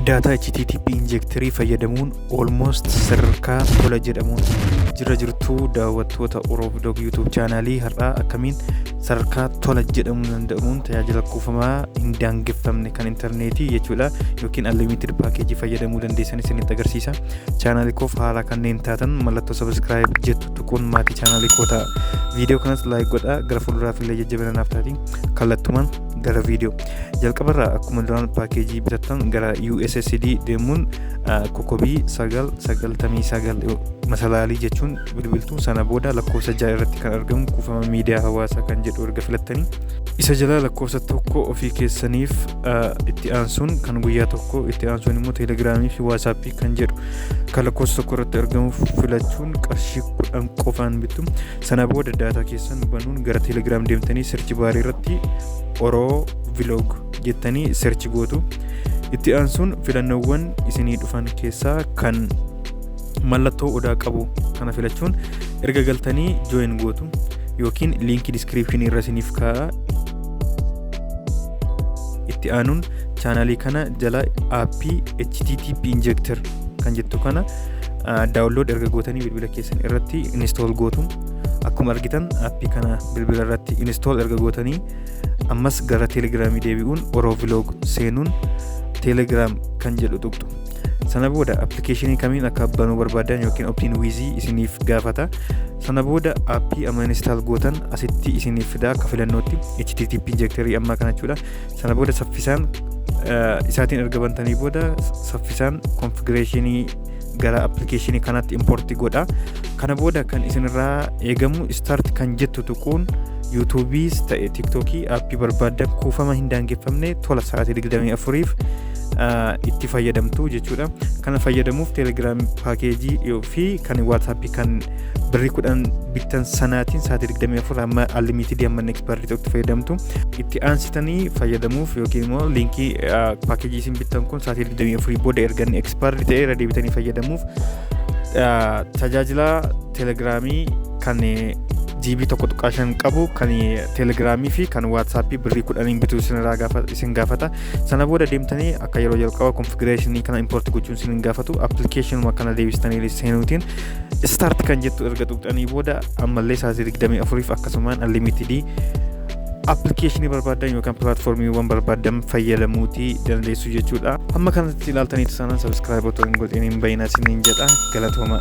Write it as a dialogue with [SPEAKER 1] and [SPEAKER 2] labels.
[SPEAKER 1] Daataa HTTP injectorii fayyadamuun almost sadarkaa tola jedhamuun jira jirtuu. Daawwattoota Oroodog YouTube channelii, har'aa akkamiin sadarkaa tola jedhamuu danda'uun tajaajila kuufamaa hin daangeffamne kan intarneetii jechuudha yookiin unlimited packageii fayyadamuu dandeessan isinitti agarsiisa. Channelii koof haaraa kanneen taatan mallattoo subscribe jettu tuquun maatii channelii koo ta'a. Viidiyoo kanas like godhaa, gara fuulduraaf illee jajjabina naaf taati. Kallattumaan gara viidiyoo. Jalqabarraa akkuma duraan packageii bitattan gara USSD deemuun *999 masalaalii jechuun bilbiltuu. Sana booda lakkoofsa 6 irratti kan argamu kuufama miidiyaa hawaasaa kan jedhu erga filattanii, isa jalaa lakkoofsa 1 ofii keessaniif, itti aansuun kan guyyaa 1, itti aansuun immoo Teelegiraamii fi WhatsAppii kan jedhu kan lakkoofsa 1 irratti argamu filachuun qarshii 10 qofaan bittu. Sana booda daataa keessan banuun gara Telegram deemtanii search barii irratti Oroo Vlog jettanii search gootu. Itti aansuun filannoowwan isinii dhufan keessaa kan mallattoo odaa qabu kana filachuun erga galtanii join gootu yookiin linkii descriptionii irra isiniif kaa'a. Itti aanuun channelii kana jala appii HTTP injector kan jettu kana download erga gootanii bilbila keessan irratti install gootu. Akkuma argitan appii kana bilbila irratti install erga gootanii, ammas gara Teelegiraamii deebi'uun Oroo Vlog seenuun Telegram kan jedhu tuqxu. Sana booda applicationii kamiin akka banuu barbaadan yookiin open withii isiniif gaafata. Sana booda appii amma install gootan asitti isiniif fida akka filannootti, HTTP injectorii ammaa kana jechuudha. Sana booda saffisaan isaatiin erga bantanii booda saffisaan configurationii gara applicationii kanaatti import godha. Kana booda kan isinirraa eegamu start kan jettu tuquun YouTubeiis ta'e TikTokii appii barbaaddan kuufama hin daangeffamne tola sa'aatii 24f itti fayyadamtu jechuudha. Kana fayyadamuuf Telegram packageii fi kan WhatsAppii kan birrii 10 bittan sanaatiin sa'aatii 24 amma unlimitedii amma expireii ta'utti fayyadamtu. Itti aansitanii fayyadamuuf yookiin immoo linkii packageii isin bittan kun sa'aatii 24 booda erga inni expireii ta'e irra deebitanii fayyadamuuf tajaajila Telegramii kan GB 1.5 qabu kan Telegramii fi kan WhatsAppii birrii 10n bituu isin gaafata. Sana booda deemtanii akka yeroo jalqaba configurationii kana import gochuun isin hin gaafatu. Applicationuma kana deebistanii seenuutiin start kan jettu erga tuqxanii booda ammallee sa'aatii 24f akkasumaan unlimitedii applicationii barbaadan yookaan platformiiwwan barbaadan fayyadamuutii dandeessu jechuudha. Hamma kanatti ilaaltanii taanaan subscribe otoo hin godhin hin bayinaa isiniin jedha. Galatooma.